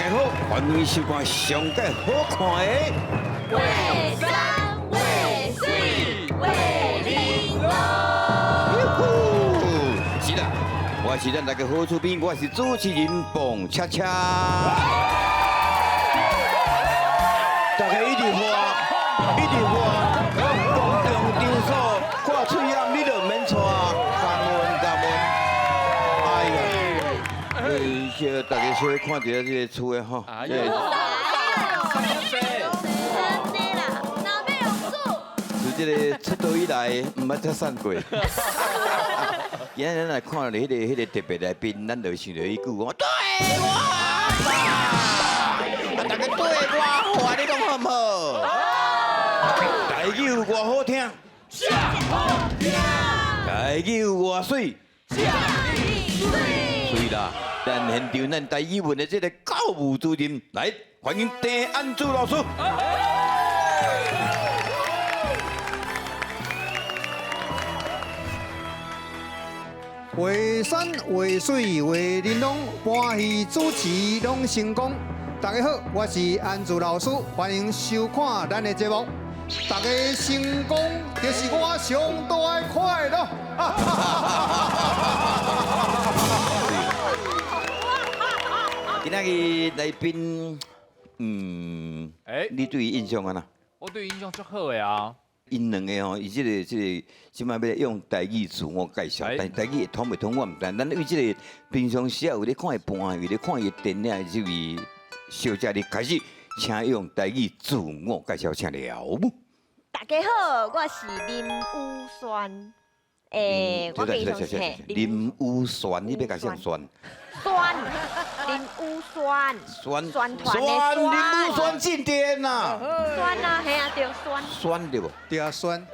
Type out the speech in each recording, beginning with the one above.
家好，歡迎收看上蓋好看的。畫山畫水畫玲瑯。是啦，我是咱大家好厝邊，我是主持人彭恰恰。大家一直喝，一直喝，公共場所掛喙罨，你就毋免帶，感恩感恩。哎呀，這大家小看著這個厝的吼，這個真的啦，哪要用煮？自這個出道以來，毋捌才散過。今仔日咱來看著彼個特別來賓，咱就想著彼句講，對我吧，啊，大家對我好，你講好毋好？台語有偌好聽？好聽。台語有偌媠？媠啦！咱現場咱台語文的這個教務主任來歡迎鄭安珠老師。畫山畫水畫玲瑯，搬戲主持攏成功。大家好，我是安珠老師，歡迎收看咱的節目。大家成功就是我上大的快樂。今仔日來賓，嗯，你對伊印象按怎？我對伊印象足好的啊。𪜶兩个吼，伊這個，這擺欲用台語自我介紹，但是台語會通袂通我毋知。咱對這個平常時啊，有咧看伊搬，有咧看伊電影的這位小姐，你開始，請用台語自我介紹，請了。大家好，我是林宇萱。我平常時林宇萱，你欲共啥萱？萱，林宇萱。萱。萱團的萱。林宇萱進店呐。萱啊，嘿啊，對，萱。萱對無？對啊，萱。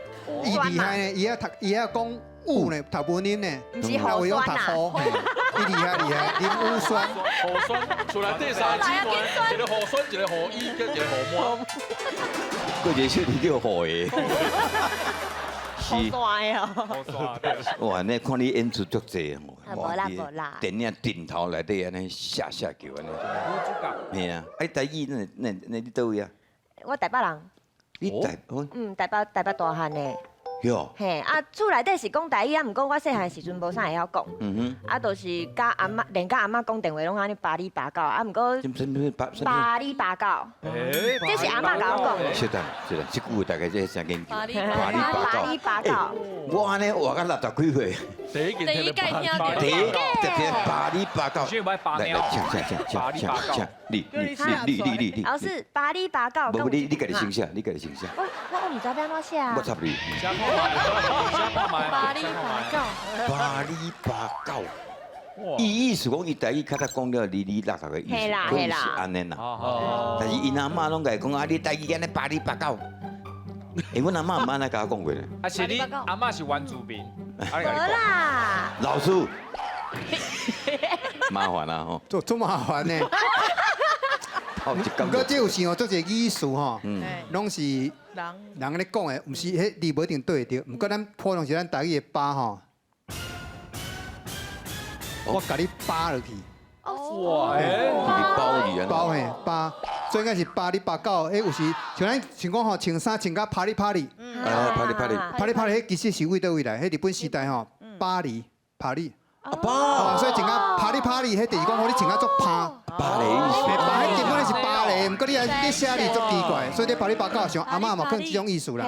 伊厲害呢，伊曉讀，伊曉講武呢，讀文音呢。毋是雨萱啊。伊厲害厲害，林宇萱。雨萱，厝內底三個姊妹，一個雨萱，一個雨衣，佮一個雨滿。閣一個小弟叫雨的。是。哇！你看你演出足濟吼，無啦無啦。電影鏡頭內底按呢嚇嚇叫按呢。嘿啊！啊，台語那那那你佗位啊？我台北人。你台北？嗯，台北台北大漢的。喲。嘿，啊，厝內底是講台語啊，毋過我細漢時陣無啥會曉講。啊，就是佮阿嬤，連佮阿嬤講電話攏按呢八里八九，啊，毋過。八里八九。這是阿嬤共我講的。稍等，稍等，這句話大概這啥研究？八里八里八九。我按呢活到六十幾歲。第一屆聽到第一屆八里八九。來來，請請請請請請，你你你你你你。老師，八里八九。無你你家己先寫，你家己先寫。我毋知欲按怎寫啊。我插你。八里八九。八里八九。伊意思講，伊台語較早講了哩哩啦啦的意思，可能是按呢啦。但是𪜶阿嬤攏共伊講啊，你台語按呢八里八九。欸，阮阿嬤毋按呢共我講過咧。啊，是你阿嬤是原住民。無啦。老師，麻煩啊吼。足足麻煩呢。毋過這有時吼，足濟語詞吼，攏是人咧講的，毋是彼字無一定對會著。毋過咱普通時咱台語的巴吼，我共你巴落去。哇！包去啊！包嘿巴，所以應該是八里八九。彼有時像咱像講吼，穿衫穿甲啪里啪里。啊，啪里啪里。啪里啪里，彼其實是為佗位來？彼日本時代吼，巴黎，巴黎。巴。所以穿甲啪里啪里，彼就是講吼，你穿甲足啪。巴黎意思。巴，彼根本是巴黎，毋過你啊，你寫字足奇怪，所以你八里八九像阿嬤嘛，可能這種意思啦。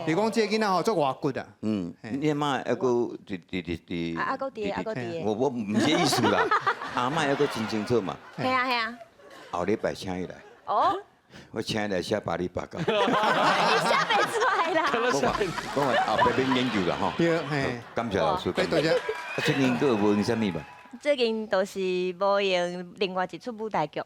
就講這个囡仔吼足活骨啊。嗯，你阿嬤猶閣佇佇佇佇。啊，閣佇，猶閣佇。我毋是意思啦，阿嬤猶閣真清楚嘛。係啊係啊。後禮拜請伊來。哦。我請伊來寫八里八九。伊寫袂出來啦。我講後壁免研究啦吼。對，嘿。感謝老師。多謝。最近閣有無用啥物無？最近就是無閒另外一齣舞台劇。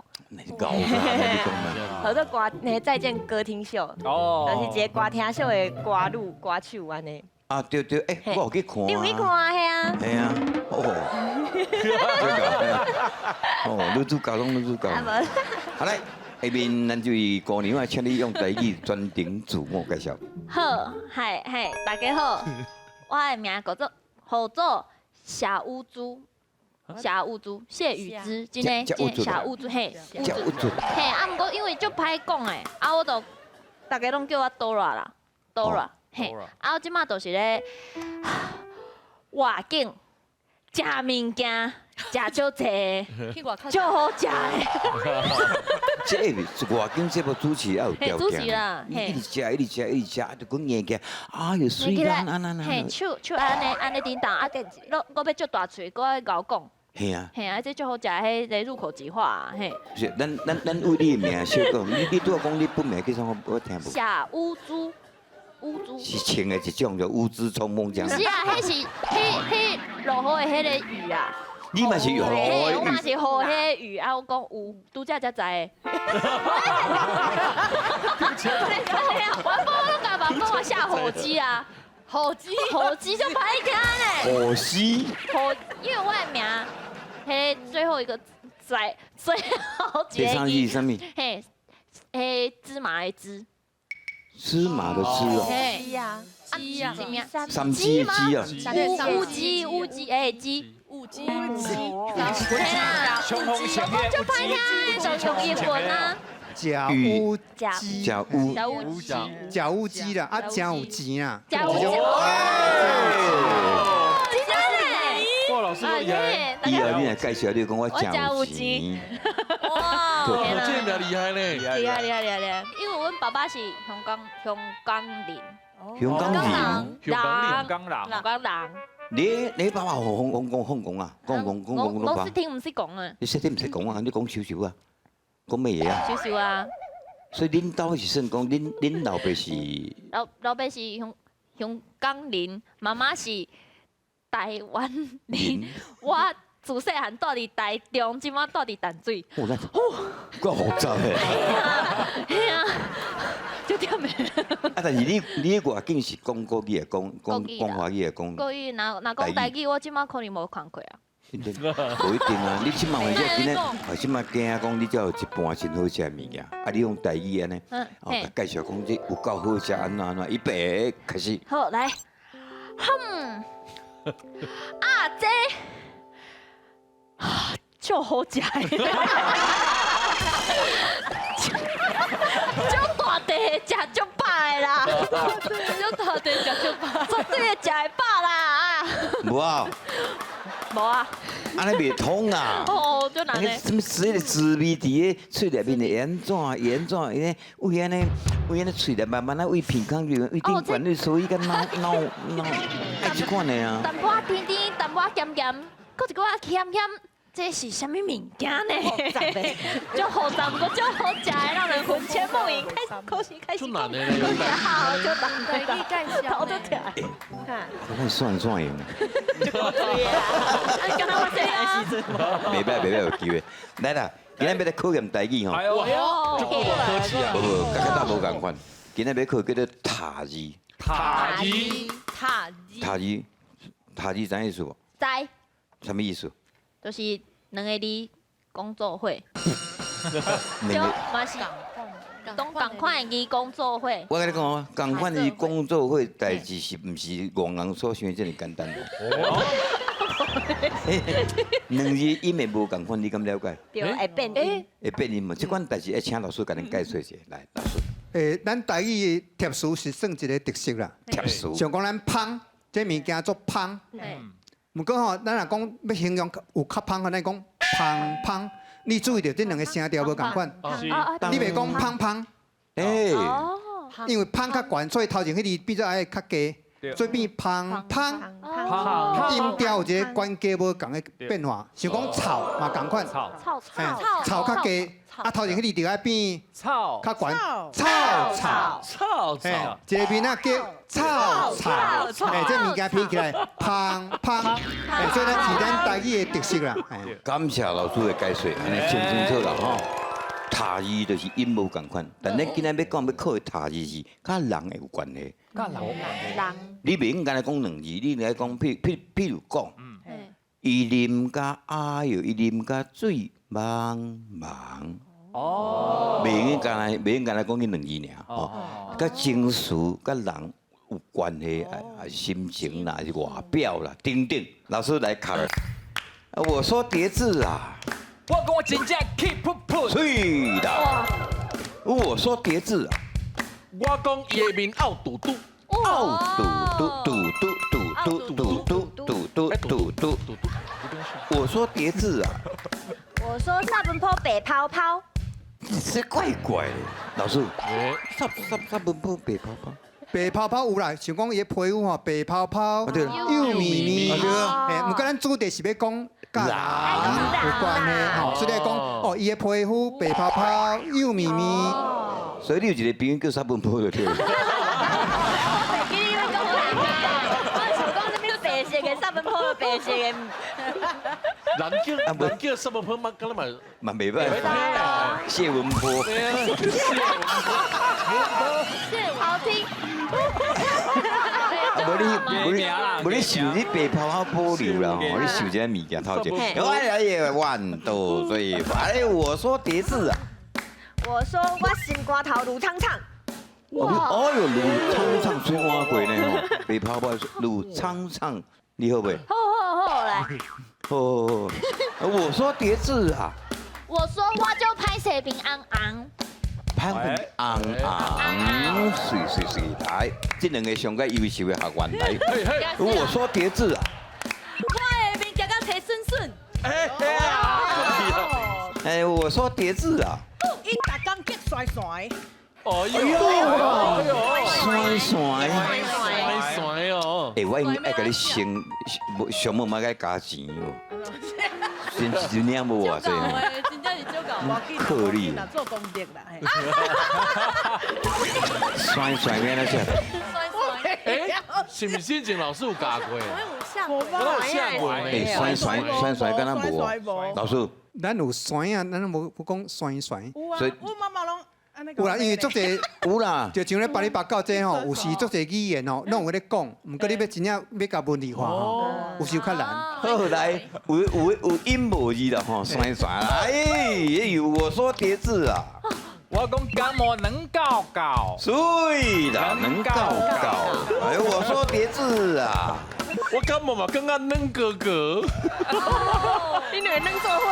搞啥？你講啦。號做歌，那再見歌廳秀，就是一個歌廳秀的歌女歌手按呢。啊對對，欸，我有去看。你有去看啊？嘿啊。嘿啊，哦。哦，女主角攏女主角。好來，下面咱這位姑娘啊，請你用台語全程自我介紹。好，嗨嗨，大家好，我的名叫做號做謝宇珠。謝烏珠，謝雨之，真的，這真的謝烏珠，嘿，遮烏珠，嘿，啊，毋過因為足歹講的，啊，我就逐家攏叫我 Dora 啦，Dora，嘿，啊，我這馬就是咧外景食物件，食足濟，足好食的。這個外景節目主持也有條嘿主件持啦，一直食，一直食，一直食，就講硬起，哎呦，水干按按嘿，按，手手按呢按呢叮當，啊，攏閣欲足大喙，閣愛𠢕講。嘿啊，嘿啊，這足好食，彼个入口即化，嘿。是，咱為你的名小講，你拄仔講你本名叫啥？我聽無。謝烏珠，烏珠。是穿的一種叫烏茲衝鋒槍。毋是啊，彼是彼落雨的彼个雨啊。你嘛是雨？嘿，我嘛是雨彼个雨啊！我講有，拄才才知的。我我攏共爸講我下火雞啊，火雞，火雞就歹聽咧。火雞。火，因為我的名，彼最後一個在最後一個字是啥物？嘿，彼芝麻的芝。芝麻的芝哦。雞啊，雞啊，三雞的雞啊。烏雞，烏雞，哎，雞。烏雞，嘿啦，雄風前面就歹聽，就用英文啊。食烏雞，食烏，食烏雞，食烏雞啦，啊，真有錢啊！食有錢。真的。哇，老師厲害！以後你來介紹，你講我真有錢。哇，這個厲害咧！厲害厲害厲害！因為阮爸爸是香港人。香港人。香港人，香港人。你爸爸香港香港啊？講講講講我識聽毋識講啊。你識聽毋識講啊？你講少少啊？講乜嘢啊？少少啊。所以恁兜是算講，恁老爸是？老爸是香港人，媽媽是台灣人。我自細漢蹛佇台中，這馬蹛佇淡水。哦，夠複雜的。嘿啊，就忝的。啊，但是你外景是講國語的，講華語的，講。國語，若講台語，我這馬可能無工課啊。無一定啊！你這馬反正今日，這馬驚講你遮有一盤真好食的物件，啊，你用台語按呢，哦，介紹講這有夠好食，按怎按怎，伊白開始。好，來，哼，啊，這足好食的，足大塊食足飽的啦，足大塊食足飽，絕對會食會飽啦啊！無啊。無啊，按呢袂通啊！哦，足難的。什麼這个滋味佇个喙內面會按怎會按怎？伊咧為按呢，為按呢喙內慢慢仔為鼻孔入，為頂懸咧，所以佮腦腦腦，愛這款的啊。淡薄仔甜甜，淡薄仔鹹鹹，閣一寡鹹鹹，這是啥物物件呢？足複雜，毋過足好食的，讓人魂牽夢縈。開始開始，足難的，好，足難的，頭都痛。我算怎用？對啊，剛剛我細漢時陣。袂歹袂歹，有機會。來啦，今仔欲來考驗台語吼。哎呦，這夠客氣啊！無無，佮較早無仝款。今仔欲考叫做塔字。塔字。塔字。塔字，塔字知影意思無？知。啥物意思？就是兩个字講做伙。就嘛是講仝款的字講做伙。我共你講哦，仝款的字講做伙代誌是毋是戇人所想的這麼簡單？兩字音會無仝款，你敢了解？對，會變音。會變音無？這款代誌愛請老師共咱解說一下，來，老師。咱台語的貼詞是算一個特色啦。貼詞。像講咱芳，這物件做芳。毋過吼，咱若講欲形容有較芳，咱講芳芳。你注意著，這兩个聲調無仝款。你袂講芳芳。因為芳較懸，所以頭前彼字變做愛較低，所以變芳芳。音調有一个懸低無仝的變化，像講草嘛仝款。草草草較低，啊頭前彼字就愛變草較懸。草草草草，一个面仔叫草草，哎，這物件拼起來芳芳，哎，所以咱是咱台語的特色啦。感謝老師的解說，按呢清清楚啦吼。塔字就是音無仝款，但咱今仔欲講欲考的塔字是佮人會有關係。佮人。人。你袂用干焦講兩字，你來講，譬如講，伊啉甲哎喲，伊啉甲醉茫茫。哦。袂用干焦講彼兩字爾，吼。佮情緒、佮人有關係，啊，心情啦，是外表啦，等等。老師來考。我說疊字啊，我講我真正氣噗噗。對的。我說疊字啊，我講伊的面漚嘟嘟，漚嘟嘟嘟嘟嘟嘟嘟嘟嘟嘟嘟嘟。我說疊字啊，我說三文坡白泡泡。你這怪怪的，老師。三三三文坡白泡泡。白泡泡有啦，像講伊的皮膚吼白泡泡，幼綿綿。嘿，毋過咱主題是欲講佮人有關係吼，所以講哦，伊的皮膚白泡泡，幼綿綿。所以你有一個朋友叫三文坡就對了。我袂記你欲講啥，我想講啥物白色的三文坡，白色的。人叫三文坡嘛，敢若嘛嘛袂歹。謝文波。好聽。無你想你白泡泡保留啦吼，你想這個物件頭前。哎呀，萬多嘴，哎，我說疊字啊。我說我心肝頭滷燙燙。哦喲，滷燙燙吹碗過呢吼，白泡泡滷燙燙，你好袂？好好好來。好好好，我說疊字啊。我說我就歹勢面紅紅。歹紅紅，水水水來，這兩個上蓋優秀的學員來。我說疊字啊。我的面行甲提順順。哎，我說疊字啊。伊逐工激帥帥。哎呦，帥帥。帥帥哦。哎，我應該共你先上無嘛該加錢哦。真是領無偌濟。真正是足夠。可以。做功德啦。帥帥咩那些？哎，是毋是先前老師有教過？我有寫過。哎，帥帥帥帥，敢若無？老師，咱有帥啊，咱無無講帥帥。所以我媽媽攏。有啦，因為足濟有啦，就像咧八里八九這吼，有時足濟語言吼，攏有咧講，毋過你欲真正欲共文字化吼，有時較難。好來，有音無字啦吼，算算啦，哎，有我說疊字啊。我講感冒軟厚厚。對啦，軟厚厚。哎，我說疊字啊。我感冒嘛，感覺軟哥哥。你兩個軟做伙。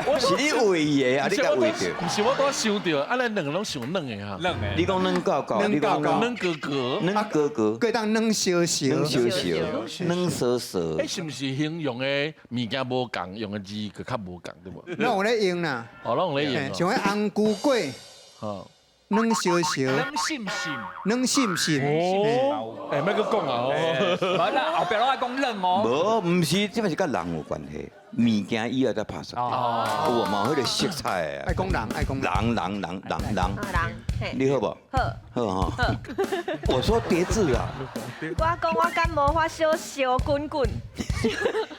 我是你畫的啊，你共畫著。毋是我拄想著，啊，咱兩個攏想軟的哈。軟的。你講軟厚厚，你講軟哥哥，軟哥哥。閣當軟燒燒，軟燒燒，軟燒燒。哎，是毋是形容的物件無仝，用的字閣較無仝對無？攏有咧用啦。哦，攏有咧用。像彼紅菇粿。軟燒燒，軟心心，軟心心。哦，哎，莫閣講啊！無啦，後壁攏愛講軟哦。無，毋是，這嘛是佮人有關係，物件以後才拍煞。哦，有嘛，彼個色彩啊。愛講人，愛講人，人，人，人，人。人，你好無？好。好吼。我說疊字啊。我講我感冒發燒，燒滾滾，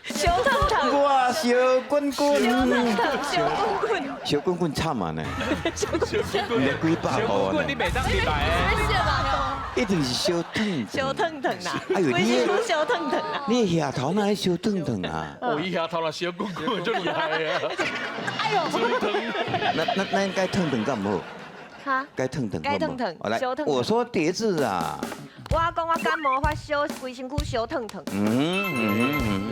燒燙燙。我燒滾滾。燒燙燙，燒滾滾。燒滾滾慘啊呢！燒滾滾，你幾百步啊？你袂當入來。一定是燒燙燙。燒燙燙啦！哎呦，你燒燙燙啦！你額頭哪會燒燙燙啊？我伊額頭若燒滾滾就厲害啊！哎呦，那應該燙燙敢毋好？哈？該燙燙。該燙燙。來，我說疊字啊。我講我感冒發燒，規身軀燒燙燙。嗯。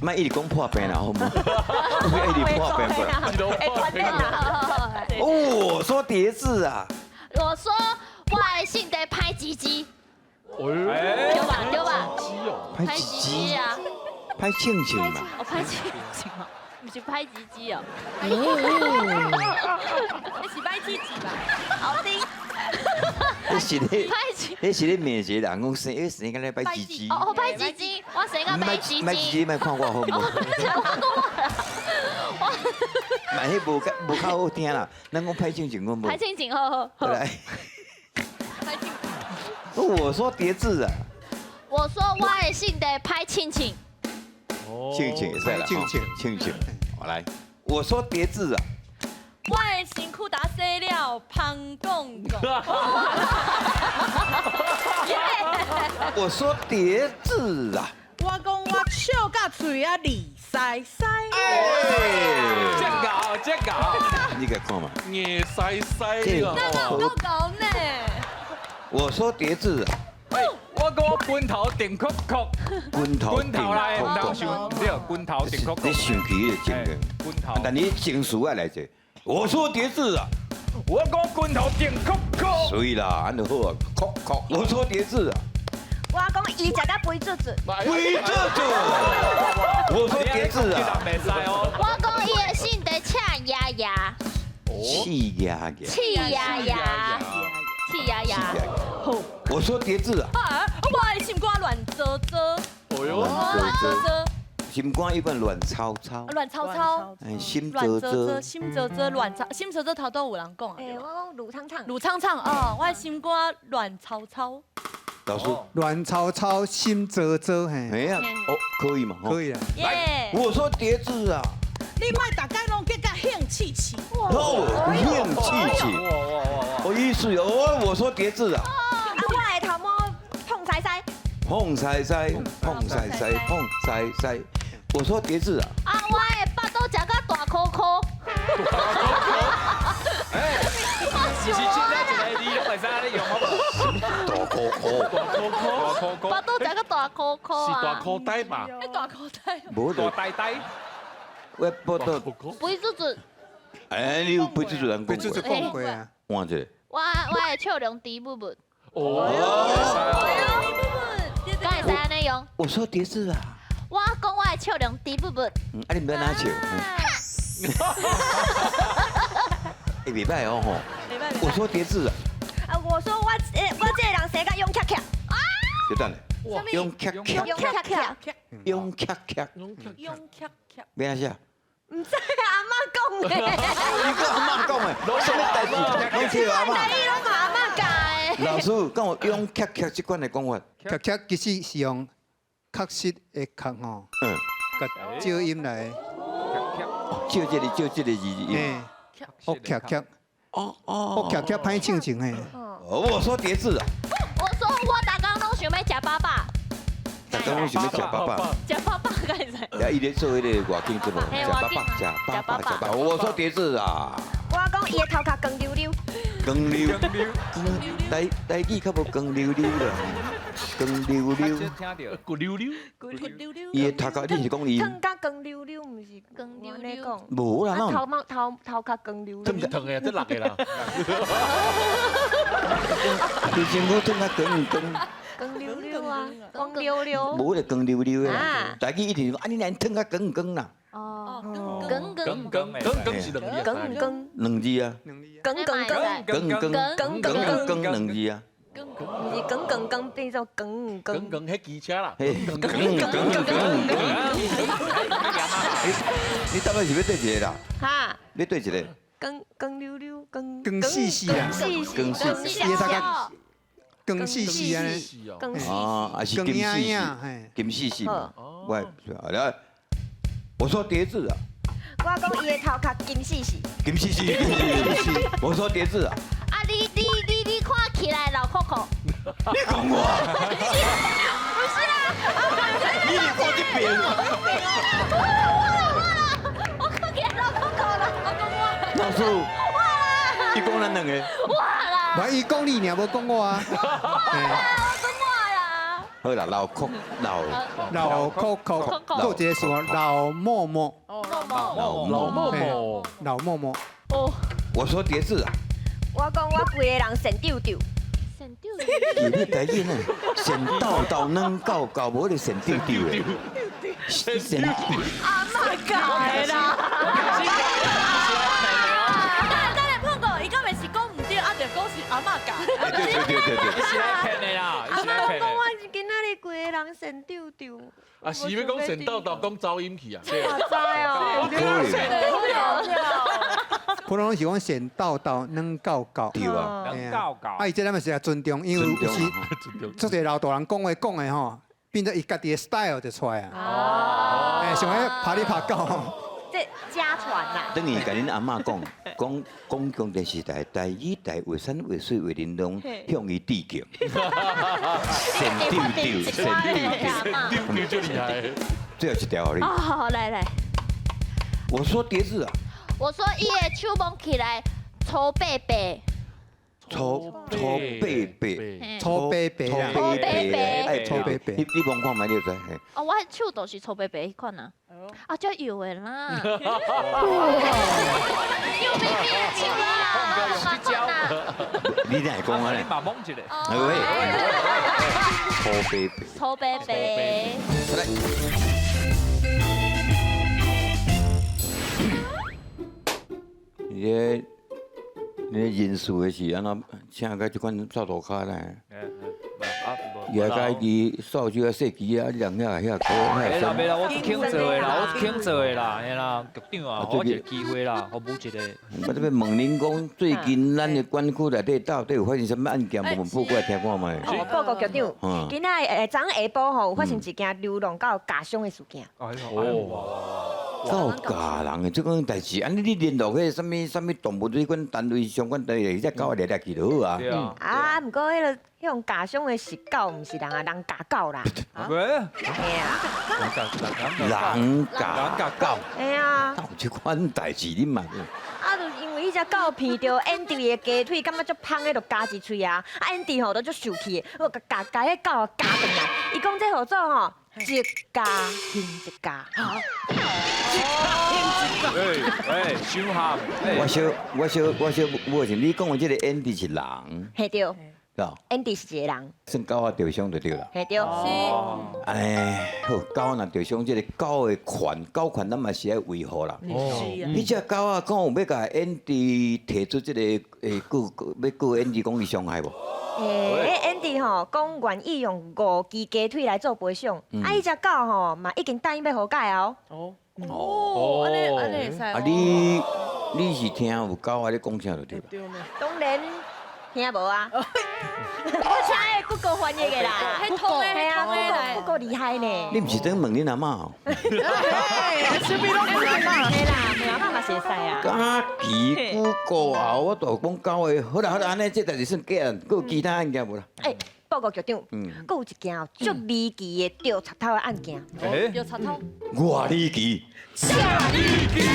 莫一直講破病啦，好無？一直破病過來。會傳染。哦，我說疊字啊。我說我的性格歹雞雞。對吧？對吧？歹雞雞啊！歹清清嘛。哦，歹清清哦，毋是歹雞雞哦。你是歹雞雞吧？好聽。你是咧？你是咧罵一個人講生，生敢若歹雞雞。哦，歹雞雞，我生個歹雞雞。歹雞雞，莫看我好無？我嘛，彼無較無較好聽啦。咱講歹清清講無？歹清清好好。來。我說疊字啊。我說我的性格歹清清。清清會使啦，清清清清，我來。我說疊字啊。我的身軀打洗了，芳公公。我說疊字啊。我講我笑甲喙仔膩塞塞。這𠢕這𠢕。你共看嘛。硬塞塞啊！那夠𠢕呢？我說疊字啊。我我讲拳头定扣扣，拳头拳头来，唔当想对，拳头定扣扣。你生气就真的，拳头。但你情绪爱来者，我说叠字啊，我讲拳头定扣扣。所以啦，按就好啊，扣扣。我说叠字啊，我讲伊食甲肥嘟嘟，肥嘟嘟。我说叠字啊，我讲伊的姓得赤牙牙，气牙牙，气牙牙，气牙牙。我说叠字啊，啊，我的心肝乱糟糟，哎呦，乱糟糟，心肝一般乱糟糟，乱糟糟，哎，心糟糟，心糟糟，乱糟，心糟糟头都有人讲啊。哎，我讲鲁苍苍，鲁苍苍哦，我的心肝乱糟糟。老师，乱糟糟，心糟糟，嘿。哎呀，哦，可以嘛？可以啊。来，我说叠字啊。你莫逐家拢结甲兴气气。哦，兴气气。我意思哦，我说叠字啊。啊，我的头毛碰塞塞。碰塞塞，碰塞塞，碰塞塞。我说叠字啊。啊，我的腹肚食甲大箍箍。哎，是现在一个字拢会使按呢用好无？大箍箍，大箍箍，大箍箍。腹肚食甲大箍箍啊。是大箍袋吧？大箍袋。无大袋袋。我腹肚。肥嘟嘟。哎，你有肥嘟嘟人讲过？肥嘟嘟讲过啊。换一个。我的笑容甜蜜蜜。哦。敢会使按呢用？我说叠字啊。我讲我的笑容甜蜜蜜。嗯，啊你毋知哪笑？哎，袂歹哦吼。我说叠字啊。啊，我说我我这个人生甲勇恰恰。啊。就等下。勇恰恰。勇恰恰。勇恰恰。勇恰恰。欲按写？毋知阿嬷讲的。你阁阿嬷讲的，啥物代志？拢听阿嬷。你拢嘛阿嬷教的。老师，敢有勇恰恰这款的讲法？恰恰其实是用确实的确吼，佮借音来。借这个借这个字音。哦，恰恰。哦哦。哦，恰恰歹唱情嘿。我说叠字啊。我说我逐工拢想欲食饱饱。逐工拢想欲食饱饱。食饱饱敢会使？呀，伊咧做彼个外景节目，食饱饱，食饱饱，食饱。我说叠字啊。我讲伊的头壳光溜溜。光溜溜。台台语较无光溜溜啦，光溜溜。骨溜溜。骨溜溜。伊的头壳，你是讲伊？烫甲光溜溜，毋是光溜溜。无啦，头毛头头壳光溜溜。烫的，这六个啦。你先讲烫甲光光。光溜溜啊，光溜溜。无就光溜溜的啦。台语一定讲，啊，你来烫甲光光啦。哦，光光光光是两字，光光两字啊。光光光光光光光两字啊。毋是光光光变做光光。光光彼机车啦。光光光光光。你到底是欲对一个啦？哈？欲对一个？光光溜溜，光光细细啊，光细细，伊大家光细细按呢，啊，还是金细细，金细细嘛。我来，我说叠字啊。我讲伊的头壳金细细。金细细，金细细。我说叠字啊。啊，你你你你看起来老扣扣。你讲我？不是啊。你是看这边。我看起来老扣扣啦，我讲我。老师。伊讲咱两个。我啦。无伊讲你，尔无讲我啊。我讲我啦。好啦，老扣老老扣扣，阁一个是老默默。老默默，老默默。哦。我说叠字啊。我讲我规个人神丢丢。神丢丢。你台语呢？神豆豆软狗狗，无迄个神丢丢的。神。阿嬷教的啦。等下碰过，伊敢袂是讲毋对，啊，就讲是阿嬷教。对对对对对。伊是来骗的啦，阿嬷讲我是今仔日规个人神丢丢。啊，是欲讲神豆豆讲走音去啊？我知哦。普通是讲神豆豆软狗狗。对啊。软狗狗。啊，伊这咱嘛是也尊重，因为有时足济老大人讲话讲的吼，变做伊家己的 style 就出来啊。哦。哎，像彼拍你拍狗。这家传呐。等于共恁阿嬷讲，讲公共电视台台语台画山画水画玲珑，向伊致敬。神丢丢，神丢丢，丢丢就厉害。最后一条予你。好，来来。我说叠字啊。我说伊的手摸起来粗白白。粗粗白白，粗白白啦，粗白白，哎，粗白白你你摸看覓你就知。哦，我手就是粗白白彼款啊，啊，遮油的啦，油咪咪的手啦，共款啦。你哪會講按呢？你嘛摸一下。喂，粗白白，粗白白。來。你這你人事的是按怎請個這款掃塗跤咧？伊啊，家己掃帚啊、細枝啊，你人遐遐苦遐袂啦袂啦，我肯做的啦，我肯做的啦，嘿啦，局長啊，予我一个機會啦，予我一個。我這欲問恁講，最近咱的管區內底到底有發生啥物案件，無報過來聽看覓？哦，報告局長，今仔昨昏下晡吼，有發生一件流浪狗咬傷的事件。哦。狗咬人的這款代誌，按呢你聯絡彼个啥物啥物動物彼款單位相關單位，隻狗掠掠去就好啊。啊，毋過彼个彼種咬傷的是狗，毋是人啊，人咬狗啦。喂。嘿啊。人咬狗。嘿啊。有這款代誌你嘛？啊，就因為彼隻狗鼻著 Andy 的雞腿，感覺足芳的，就咬一喙啊。啊，Andy 吼都足受氣的，我共共彼狗咬轉來。伊講這號做吼，一家還一家。哎哎，傷鹹。我小我小我小，我是你講的這個 Andy 是人。嘿對。Andy 是一個人。算狗仔著傷就對啦。嘿對。是。哎，好，狗若著傷，這個狗的權，狗權咱嘛是愛維護啦。是啊。彼隻狗仔敢有欲共 Andy 提出這個告，欲告 Andy 講伊傷害無？欸，Andy 吼講願意用5支雞腿來做賠償，啊，彼隻狗吼嘛已經答應欲和解啊。哦。哦，按呢按呢會使。啊，你你是聽有狗仔咧講啥就對啦。當然聽無啊。我請的 Google 翻譯的啦。彼通的，彼通的來。 Google 厲害呢。你毋是等問恁阿嬤？啥物攏問阿嬤。嘿啦，問阿嬤嘛是會使啊。家己 Google 啊，我都講狗的，好啦好啦，按呢這代誌算假，閣有其他案件無啦？欸，報告局長，閣有一件足離奇的釣賊偷的案件。釣賊偷？偌離奇？遮離奇！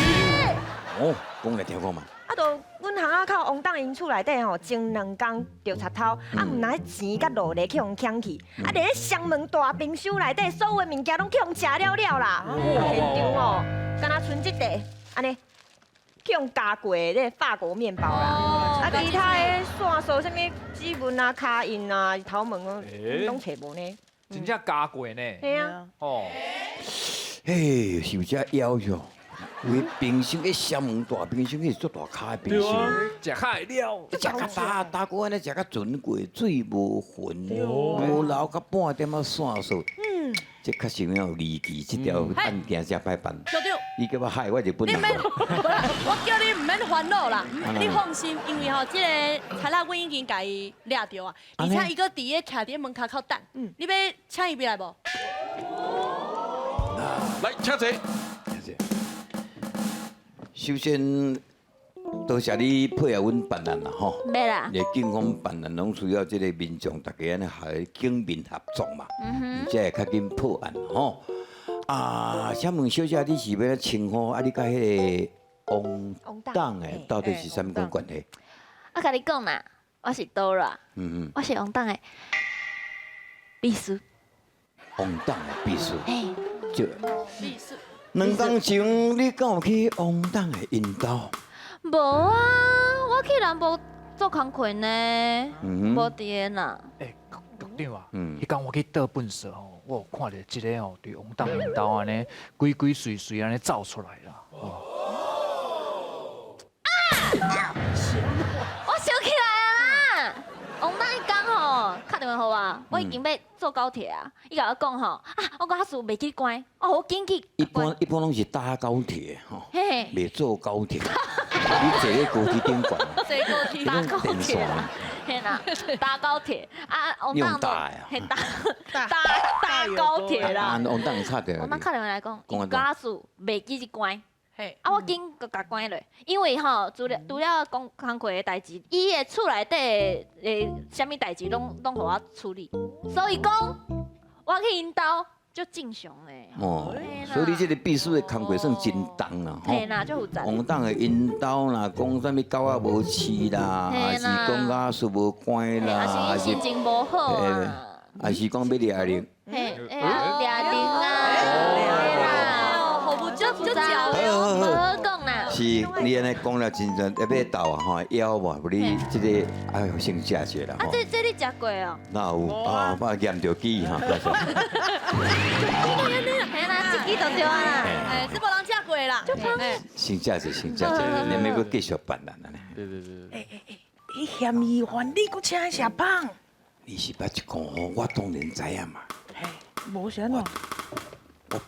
哦，講來聽看覓。啊，就阮巷仔口王董𪜶厝內底吼，前兩工著賊偷，啊，毋但錢佮勞力去予搶去，啊，連雙門大冰箱內底所有的物件攏去予食了了啦。現場哦，敢若賰這塊，按呢去予咬過的這个法國麵包啦，啊，其他的線索啥物指紋啊、跤印啊、頭毛啊，攏揣無呢。真正咬過呢？嘿啊。哦。嘿，是有這夭壽。有冰箱，彼雙門大冰箱，彼是足大跤的冰箱，食較會了，食較焦焦過按呢，食較船過，水無痕，無留到半點仔線索。嗯，這確實有離奇，這條案件真歹辦。局長，你叫我害，我就本你免，我叫你毋免煩惱啦，你放心，因為吼，這个賊仔阮已經共伊掠著啊，而且伊閣佇咧徛佇門跤口等，你欲請伊入來無？來，請坐。首先，多謝你配合阮辦案啦，吼。袂啦。你警方辦案攏需要這个民眾大家按呢合警民合作嘛，才會較緊破案吼。啊，請問小姐，你是欲按怎稱呼？啊，你佮彼个王董的到底是啥物款關係？我共你講啦，我是 Dora，我是王董的秘書。王董的秘書。嘿。就。秘書。兩工前，你敢有去王董的𪜶兜？無啊，我去南部做工課呢，無佇个啦。欸，局長啊，彼工我去倒糞埽吼，我有看著一个吼，佇王董𪜶兜按呢，鬼鬼祟祟按呢走出來啦。啊！我想起來啊啦，王董彼工吼，敲電話予我，我已經欲坐高鐵啊，伊共我講吼，啊，我講阿袂記關，哦，我緊去。一般一般攏是搭高鐵吼，袂坐高鐵。你坐咧高鐵頂懸。坐高鐵，搭高鐵啦，嘿啦，搭高鐵啊，王董搭的，嘿搭搭搭高鐵啦。王董敲電話。王董敲電話來講，家屬袂記得關。嘿，啊，我緊閣共關落，因為吼，除了除了講工課的代誌，伊的厝內底的啥物代誌攏予我處理，所以講，我去𪜶兜足正常的。哦，所以你這個秘書的工課算真重啦，嘿啦，足負責。王董的𪜶兜啦，講啥物狗仔無飼啦，還是講家事無關啦，還是心情無好啊，還是講欲掠人。嘿，掠人啊，好不就就嚼好無好講啦。是，你按呢講了真正欲鬥啊吼，枵無？你這個哎先食一下啦。啊，這你食過哦？哪有啊？我驗著記哈。嘿啦，這支就對啊啦。哎，這無人食過啦。先食一下，先食一下，你免閣繼續辦啦。對對對。欸，你嫌疑犯，你閣請伊食飯？你是捌一講吼，我當然知影嘛。嘿，無啥喏。我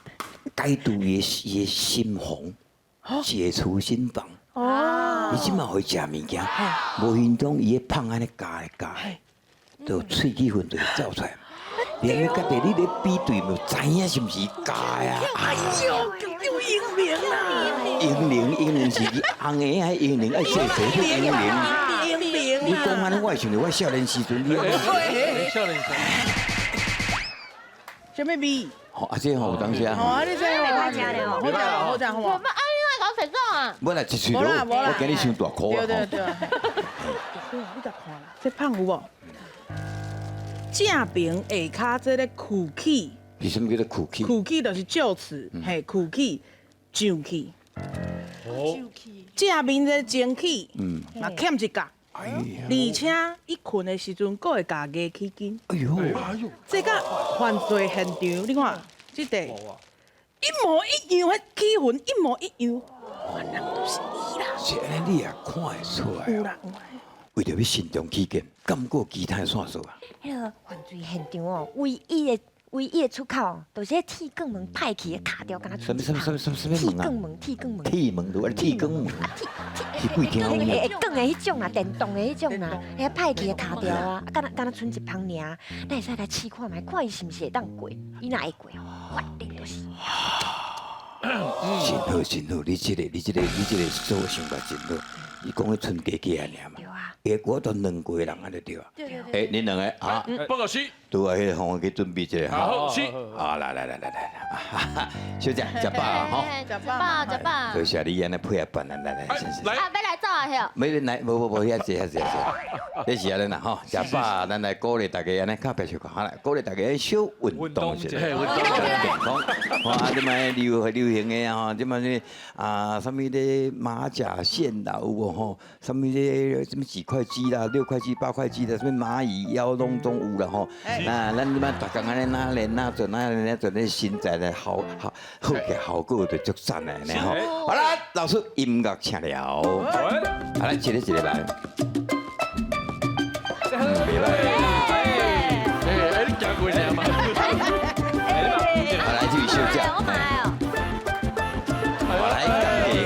解除伊的心防，解除心防。哦。你這馬予伊食物件，無形中伊的胖按呢加來加，就喙齒痕就會走出來。你按呢家己你咧比對，就知影是毋是假呀？哎喲，有英明啦！英明，英明是紅的還英明？愛說說英明。英明。你講按呢，我會想著我少年時陣，你。少年時。啥物味？吼，啊這吼有當時啊。哦，啊你這袂歹食咧吼，好食好食吼。啊，你哪會搞成這啊？無啦，一喙落，我驚你傷大箍啊。對對對。你共看啦，這胖有無？正爿下跤這个跍起。是啥物叫做跍起？跍起就是臼齒，嘿，跍起上去。哦。正面這前起，嘛欠一角。而且伊睏的時陣，閣會共牙齒筋。哎喲，這佮犯罪現場，你看，這塊一模一樣，彼齒痕一模一樣，原來就是伊啦。是按呢，你也看會出來。有啦有啦。為著欲慎重起見，敢閣有其他的線索啊？彼个犯罪現場哦，唯一的出口，就是彼鐵捲門歹去的卡掉，敢若啥物啥物啥物啥物鐵捲門，鐵捲門。鐵門對，鐵捲門。是鬼聽有會捲的彼種啊，電動的彼種啊，遐歹去的卡條啊，敢若賰一芳爾，咱會使來試看覓，看伊是毋是會當過，伊若會過，反正就是。真好真好，你這個做想法真好。伊講彼賰加加爾嘛。對啊。結果都兩個人按呢對啊。對對對。欸，恁兩個啊？報告是。拄啊，彼個方去準備一下。好，是。啊，來來來來來，小姐食飽啊，吼。食飽食飽。多謝你按呢配合辦啊，來來，來。啊，欲來走啊，許。沒來，無無無，遐濟遐濟遐濟。這是按呢啦，吼，食飽，咱來鼓勵大家按呢較白相看，好啦，鼓勵大家小運動一下，健康。啊，這擺流流行的吼，這擺呢啊，啥物咧馬甲線啦，有無吼？啥物咧什麼幾塊肌啦、6塊肌、8塊肌的，啥物螞蟻腰攏總有啦吼。那咱這擺逐工按呢哪練哪做哪練哪做，咧身材咧好好好嘅效果就足讚的呢吼。好啦，老師音樂請了，好來一個一個來。袂歹。欸，你行過爾嘛？好來，這位小姐。來，感謝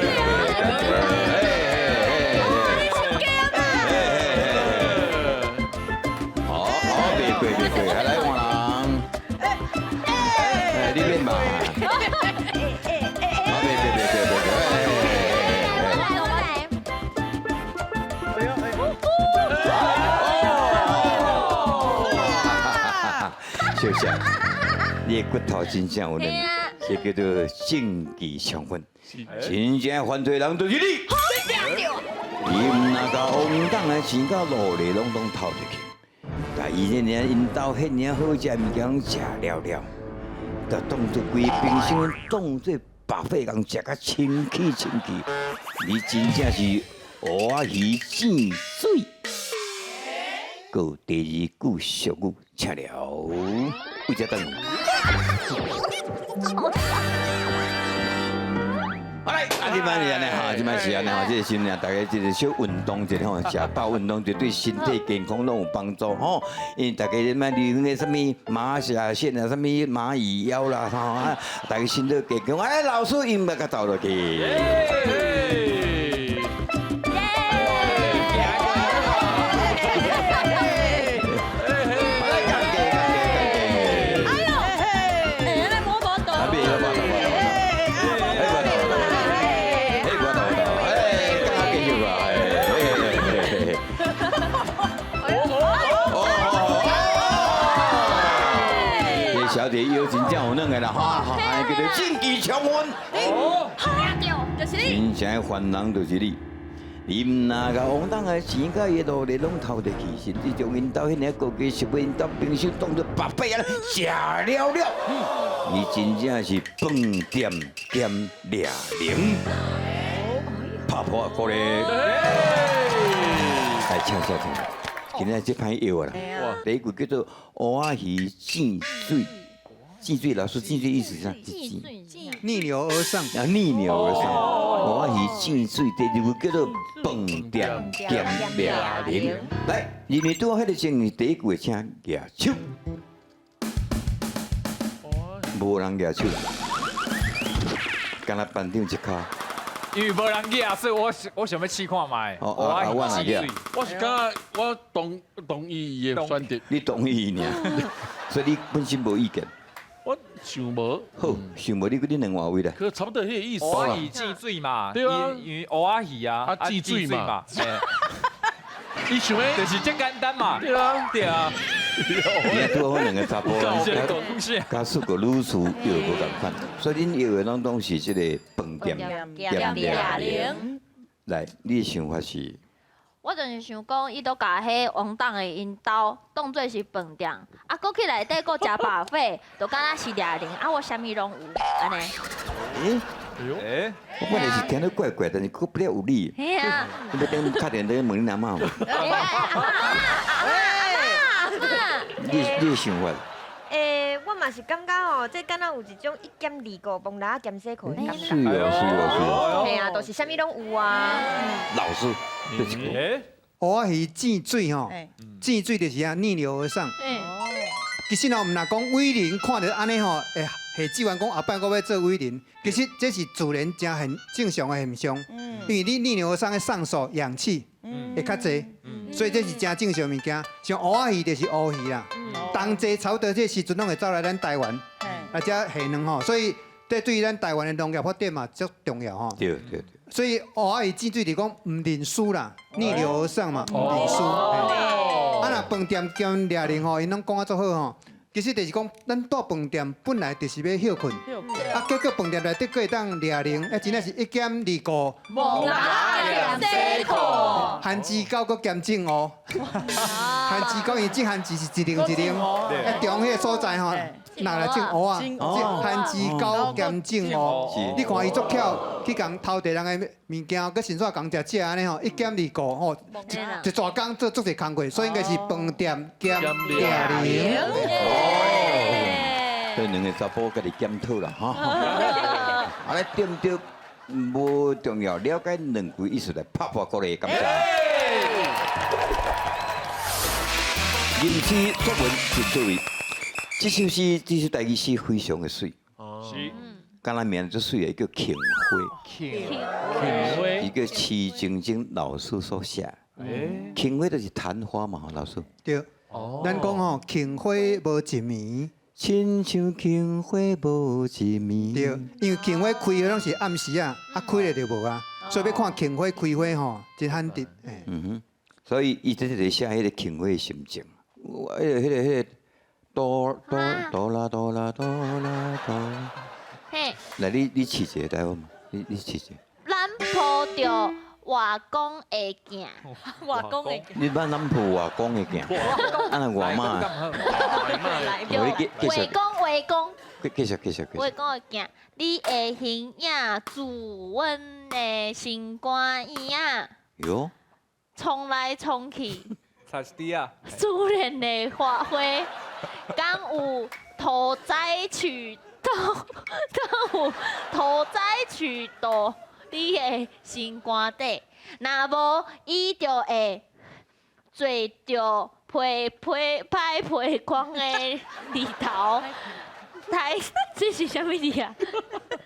感謝感謝。好，好，別過別過，來換人。哎，你免嘛。好，別別別別別別。我來。小姐，你的骨頭真正有練，這叫做證據充分。真正犯罪人就是你。伊毋若共王董的錢佮勞力攏總偷入去，共伊這爾𪜶兜彼爾好食的物件攏食了了，就當作規冰箱當做白費共食甲清氣清氣，你真正是芋仔魚見水。閣有第二句俗語，請了，為這等。好來，啊，這擺是按呢哈，這擺是按呢哈，這個時陣大家這個小運動一下吼，食飽運動就對身體健康攏有幫助吼。因為大家這擺流行的啥物馬甲線啊，啥物螞蟻腰啦，吼啊，大家身體健康。哎，老師音樂共投落去。小姐，腰真正有两个啦，哈，按呢叫做竞技冲昏。就是你。真正的凡人就是你，你毋若共王董的钱佮伊的劳力攏偷摕去，甚至將𪜶兜彼个高级食物，𪜶兜冰箱當做白白啊，食了了。你真正是飯店兼掠人，拍破鼓咧，來請請請，今仔這擺藥啦，第一句叫做芋仔魚浸水，浸水老師浸水意思是啥？逆流而上。啊，逆流而上，芋仔魚浸水，第二句叫做飯店兼掠人。來，因為拄好彼個情形，第一句請舉手，無人舉手，敢若班長一跤。因為無人舉，所以我想欲試看覓。哦啊，我哪舉？我是感覺我同意伊的選擇。你同意伊爾，所以你本身無意見。我想無。好，想無你閣你兩外位啦。可差不多彼個意思。芋仔魚浸水嘛，對啊，因為芋仔魚啊，啊浸水嘛。伊想欲就是這簡單嘛。對啊，對啊。你拄好兩個查埔人，佮四個女士藥無仝款，所以恁藥的攏總是這個飯店兼掠人。來，你的想法是？我就是想講，伊都共彼王董的𪜶兜當做是飯店，啊，閣去內底閣食 buffet，就敢若是掠人，啊，我啥物攏有，按呢。欸，我本來是聽得怪怪，但是閣不了有理。嘿啊！你欲等敲電話問恁阿嬤無？阿嬤阿嬤。你的想法？欸，我嘛是感覺吼，這敢若有一種一兼二顧，摸蜊仔兼洗褲的感覺。是哦，是哦，是哦。嘿啊，就是啥物攏有啊。老師，這一句。芋仔魚浸水吼，浸水就是啊逆流而上。其實吼，毋若講偉人看著按呢吼，會下志願講後擺我欲做偉人，其實這是自然誠現正常的現象。因為你逆流而上的上溯氧氣會較濟，所以這是誠正常物件。像芋仔魚就是烏魚啦，冬季差不多這時陣攏會走來咱台灣，啊遮下卵吼，所以這對咱台灣的農業發展嘛足重要吼。對對對。所以芋仔魚浸水就講毋認輸啦，逆流而上嘛，毋認輸。啊，若飯店兼掠人吼，𪜶攏講啊足好吼。其實就是講，咱蹛飯店本來就是欲歇睏，啊，結果飯店內底閣會當掠人，啊，真正是一兼二顧，摸蜊仔兼洗褲，番薯狗閣兼種芋，番薯狗伊種番薯是一零一零，啊，中彼个所在吼，拿來種芋仔，番薯狗兼種芋，你看伊足巧，去共偷摕人的物件，閣順紲共食食按呢吼，一兼二顧吼，一大工做足濟工課，所以應該是飯店兼掠人。這兩个查埔家己檢討啦，哈。啊，咧對毋對？無重要，了解兩句意思來拍破鼓勵，感謝。吟詩作文真趣味，這首詩，這首台語詩非常的媠。是。敢若名足媠的，叫《杏花》。杏花。伊叫徐靜晶老師所寫。杏花就是曇花嘛，老師。對。咱講吼，杏花無一暝。親像杏花無一暝。對，因為杏花開的攏是暗時啊，啊開了就無啊，所以欲看杏花開花吼，真罕得。嗯哼，所以伊這是寫彼个杏花的心情。彼个哆哆哆啦哆啦哆啦哆。嘿。來，你試一下來好無？你試一下。咱抱著外公的鏡，外公的鏡。你捌咱抱外公的鏡？啊若外媽。外公外公。繼續繼續繼續。外公的鏡，你的形影自阮的心肝圓仔。喲。衝來衝去。菜市啊。自然的花花，敢有屠宰取刀？敢有屠宰取刀？你的心肝底，若無伊就會坐著皮皮歹皮光的日頭，太這是啥物字啊？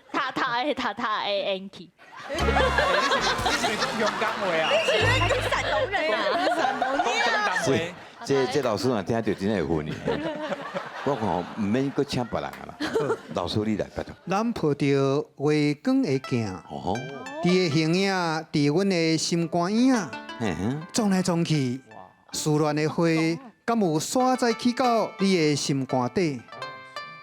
塔塔的塔塔的煙氣。你是講香港話啊？你是山東人啊？山東人啊？是，這老師若聽著真會昏去。我看毋免閣請別人啊啦，老師你來拜託。咱抱著月光的鏡，伊的形影佇阮的心肝圓仔，撞來撞去，思戀的花，敢有徙載去到你的心肝底？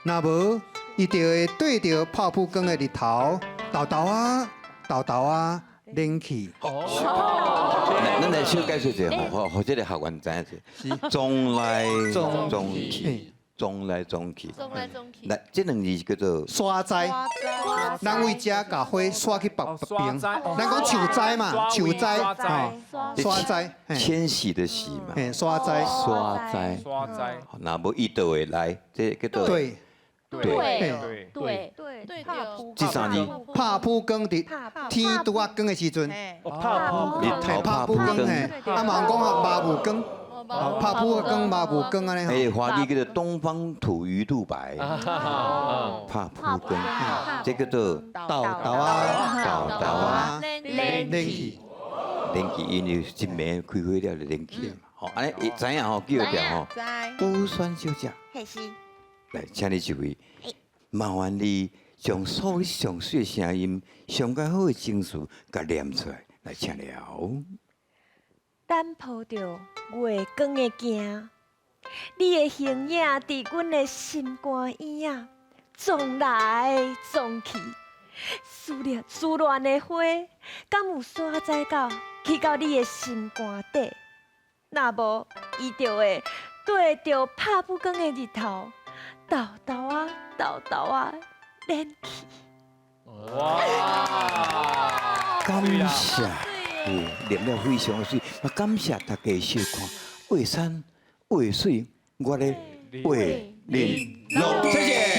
若無，伊就會對著拍噗光的日頭，沓沓仔，沓沓仔，冷去。咱來小解釋一下，予予這个學員知影者。撞來撞去，撞來撞去，撞來撞去。來，這兩字叫做沙栽。咱為遮共花刷去別邊，咱講樹栽嘛，樹栽，吼，沙栽，遷徙的徙嘛，沙栽，沙栽，沙栽。若無伊就會來，這叫做對。對對對對，這三字。拍噗光佇天拄仔光的時陣，日頭拍噗光，啊嘛講啊，麻霧光，拍噗光、麻霧光按呢。哎，華語叫做東方土魚肚白，拍噗光，這叫做沓沓仔，沓沓仔，冷氣，冷氣，因為一暝開火了就冷氣嘛。吼，按呢知影吼，記得著吼。烏酸小姐。是。來，請你一位，麻煩你將所有上媠的聲音、上較好的情緒，共念出來，來請了。咱抱著月光的行，你的形影佇阮的心肝耳仔撞來撞去，思念思戀的花，敢有沙栽到去到你的心肝底？若無，伊就會對著拍噗光的日頭，沓沓仔，沓沓仔，冷去。哇！感謝，念了非常媠，嘛感謝大家收看。畫山畫水，我咧畫玲瓏，謝謝。